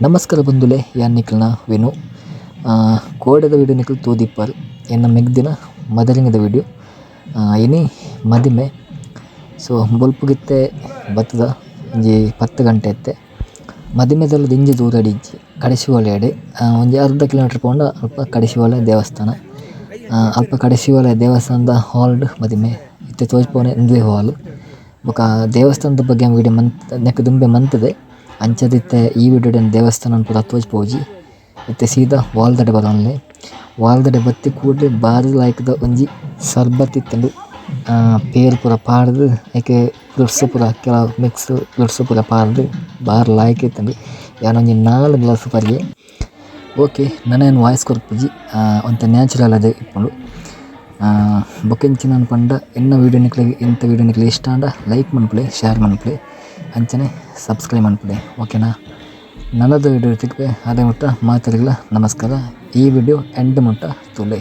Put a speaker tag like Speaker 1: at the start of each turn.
Speaker 1: ನಮಸ್ಕಾರ ಬಂಧುಲೆ, ಯಾನ್ ನಿಕಲ್ನ ವಿನು. ಕೋಡೆದ ವಿಡಿಯೋ ನಿಕಲ್ ತೂದಿಪ್ಪರ್, ಎನ್ನ ಮೆಗ್ದಿನ ಮದರಿಂಗದ ವಿಡಿಯೋ. ಇನಿ ಮದಿಮೆ. ಸೊ ಬೊಲ್ಪುಗಿತ್ತೆ ಬತ್ತುದ ಒಂಜಿ 10 ಗಂಟೆ ಇತ್ತೆ. ಮದಿಮೆದಲ್ಲ ದಿಂಜ ದೂರಡ್ ಇಜ್ಜಿ, ಕಡೆಶಿವಾಲಯಡ್ ಒಂಜಿ ಅರ್ಧ ಕಿಲೋಮೀಟರ್ ಪೋಂಡ ಅಲ್ಪ ಕಡೆಶಿವಾಲಯ ದೇವಸ್ಥಾನ. ಅಲ್ಪ ಕಡೆಶಿವಾಲಯ ದೇವಸ್ಥಾನದ ಹಾಲ್ ಡ್ ಮದಿಮೆ. ಇತ್ತೆ ತೋಜಿಪುನೆ ಉಂದುವೇ ಹಾಲ್. ಬೊಕ ದೇವಸ್ಥಾನದ ಬಗ್ಗೆ ಯಾನ್ ವಿಡಿಯೋ ಮಂತ್ ನೆಕ್ ದುಂಬೆ ಮಂತುದೆ. ಅಂಚಾದ್ ಇತ್ತೆ ಈ ವಿಡಿಯೋ ಡ್ ದೇವಸ್ಥಾನ ಪೂರ ತೋಜಿಪೋಜಿ. ಇತ್ತೆ ಸೀದಾ ಹಾಲ್ ದಡೆ ಬರೊಂದುಲ್ಲೆ. ಹಾಲ್ ದಡೆ ಬತ್ತಿ ಕೂಡ್ಲೆ ಬಾರಿ ಲಾಯ್ಕ್ ದ ಒಂಜಿ ಸರ್ಬತ್ ಇತ್ತುಂಡು. ಪೇರ್ ಪೂರ ಪಾಡ್ದ್ ಐಕ್ ಫ್ರೂಟ್ಸ್ ಪೂರ ಕೆಲವು ಮಿಕ್ಸ್ ಫ್ರೂಟ್ಸ್ ಪೂರ ಪಾಡ್ದ್ ಬಾರಿ ಲಾಯ್ಕ್ ಇತ್ತುಂಡು. ಯಾನ್ ಒಂಜಿ 4 ಗ್ಲಾಸ್ ಪರಿಯೆ. ಓಕೆ ನನ ಯಾನ್ ವಾಯ್ಸ್ ಕೊರ್ಪುಜಿ ಒಂತೆ ನ್ಯಾಚುರಲ್ ಆದ್ ಇಪ್ಪುಂಡು. ಬೊಕ ಎಂಚಿನ ಪಂಡ ಎನ್ನ ವಿಡಿಯೋ ನಿಕ್ಲೆಗ್ ಎಂತ ವಿಡಿಯೋ ನಿಕ್ಲೆಗ್ ಇಷ್ಟ ಆಂಡ ಲೈಕ್ ಮನ್ಪುಲೆ, ಶೇರ್ ಮನ್ಪುಲೆ, ಅಂಚನೆ ಸಬ್ಸ್ಕ್ರೈಬ್ ಮನ್ಪುಲೆ. ಓಕೆನಾ, ನನದ ವಿಡಿಯೋ ತಿಕ್ಕುವೆ. ಅದೇ ಮುಟ್ಟ ಮಾತೆರೆಗ್ಲ ನಮಸ್ಕಾರ. ಈ ವಿಡಿಯೋ ಎಂಡ್ ಮುಟ್ಟ ತೂಲೆ.